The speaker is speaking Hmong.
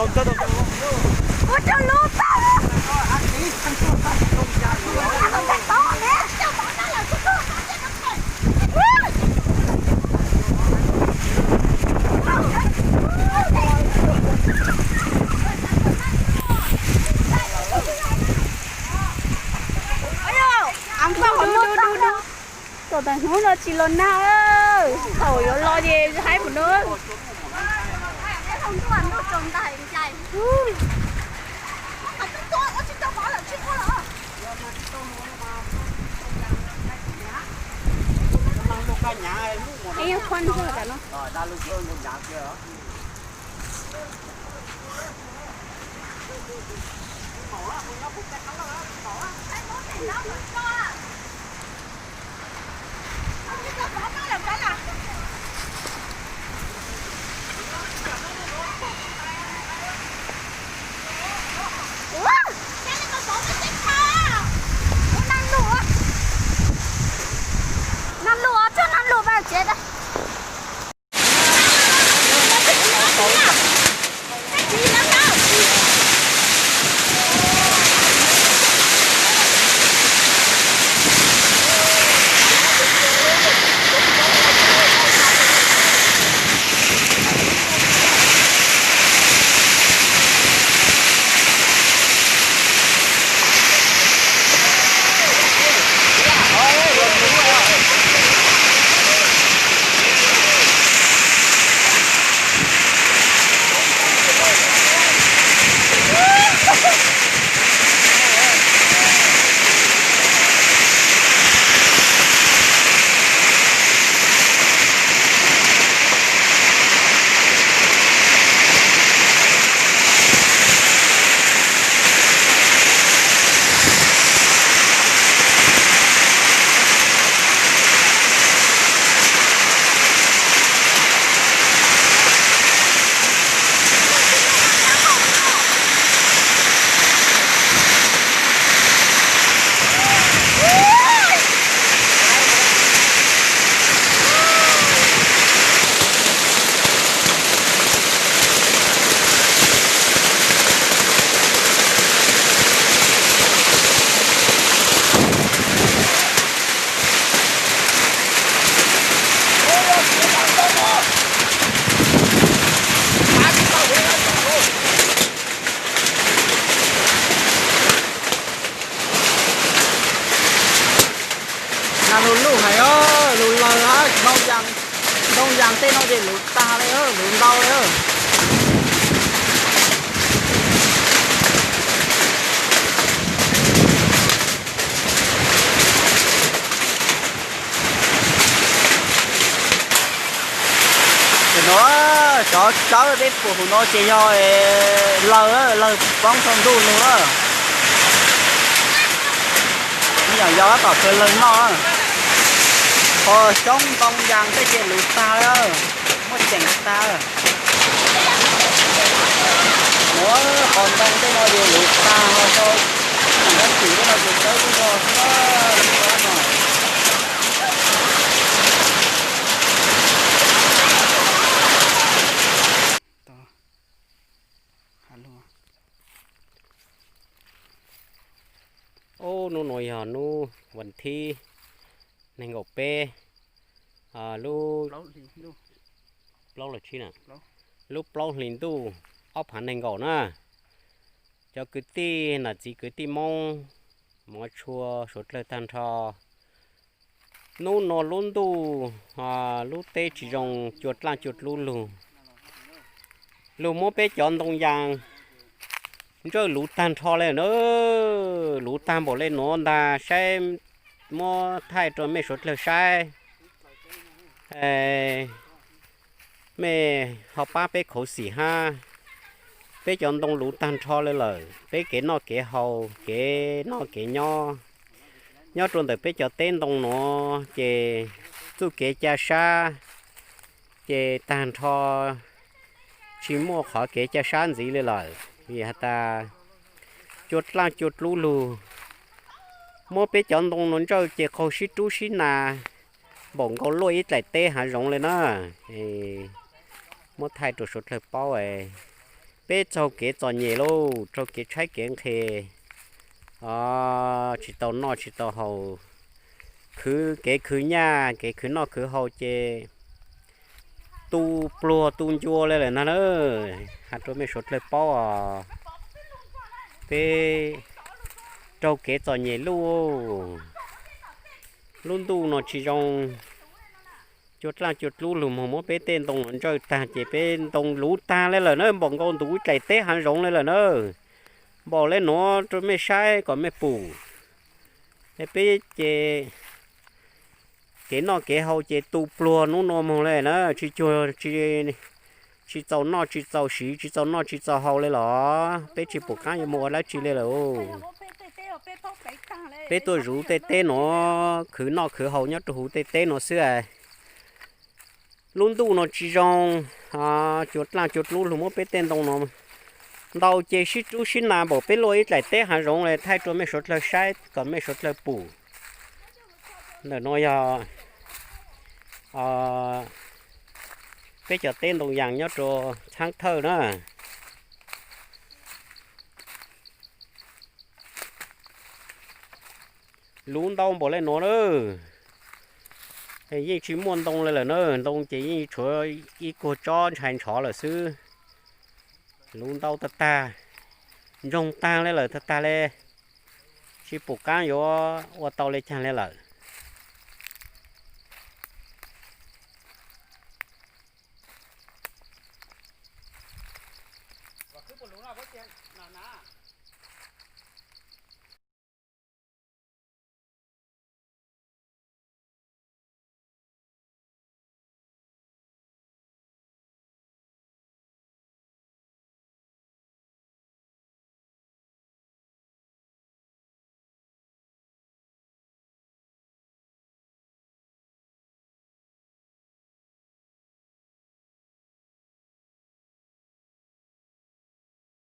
Kom tas hnub no tsis los nag, thaum yuav los ces haib mus na. Nag lus, txog nag lus mas tsev. Nag lus luj hais, lus laws hab, ntoo yas tej no ces luv tag li, luv ntau li. Ces nuav cov tsawb peb puam hauv no ces yog laws, laws poob rua ntuj lug na. Ib yam yog tab tom kawg lawg noj, ho xyoob ntoo yas tej ces luv tag, muaj ceem tag. Nuav qhov ntoo tej no ces luv tag, ho xyoob ntoo tej no ces tsawb tub zog xwb. Ub, hnub nuav yog hnub vas thib nees nkaum peb, lub plaub los tsib na, lub plaub hlis ntuj ob phav nees nkaum na. Cov kwv tij nam txiv kwv tij Moob, hmov tshua suav dlawg tag nrho. Hnub nuav lub ntuj, lub teb tsis zoo, cua dlaaj cua dlub lug, lug muab peb cov ntoo yas ntsawj luv tag nrho le na. Luv tag npaum le nuav ntag, saib muab thaij rua mej suav dlawg saib. Mej ho pab peb khuv xim hab. Peb cov ntoo luv tag nrho le lawm, peb kev noj kev haus, kev noj kev nyob, nyob rua ntawm peb cov teb ntoo nuav ces txuj kev ca sab ces tag nrho, tsis muaj qhov kev ca sab ntxiv le lawm, vim has tas cua dlaaj cua dlub lug, muab peb cov ntoo nuav ntsawj ces qaug sib rub sib nas npaum nkaus luaj ib dlaim teb hav zoov le na. Muab thaij rua suav dlawg paub, peb raug kev txom nyem lauj, raug kev tshaib kev nqhis, tsis tau noj tsis tau haus, khwv kev khwv nyaj kev khwv noj khwv haus ces tu pluag tu ncua li lawm ntag na. Hais rau mej suav dlawg paub os, peb raug kev txom nyem lauj. Lub ntuj no tsis zoo, cua dlaaj cua dlub lug moog muab peb tej ntoo no ntsawj tag ces peb ntoo luv tag li lawm na, npaum nkaus ntuv dlaim teb hav zoov li lawm na. Npaum li nuav rau mej saib kom mej pum. Es peb ces kev noj kev haus ces tu pluag nub nua moog li na, tsis cuag, tsis txaus noj tsis txaus siv, tsis txaus noj tsis txaus haus li los peb tsis pum qaab yuav moog ua dlaab tsi li lawm. Peb tuaj zuv tej teb nuav khwv noj khwv haus nyob rau huv tej teb nuav xwb. Lub ntuj no tsis zoo, cua dlaaj cua dlub lug muab peb tej ntoo no ntau ces sib rub sib nas npaum peb luaj ib dlaim teb hav zoov li, thaij rua mej suav dlawg saib kom mej suav dlawg pum. Ntawm no yog peb cov teb ntoo yaas nyob rua txhaab thawj na. Luv ntau npaum li nuav na, yeej tsis muaj ntoo li lawm na, ntoo ces yeej tshuav ib kuag tsob ntshai ntshov lawm xwb. Luv ntau tag tag, ntsoog tag li lawm tag tag li, tsis pum qaab yuav ua tau li caag li lawm.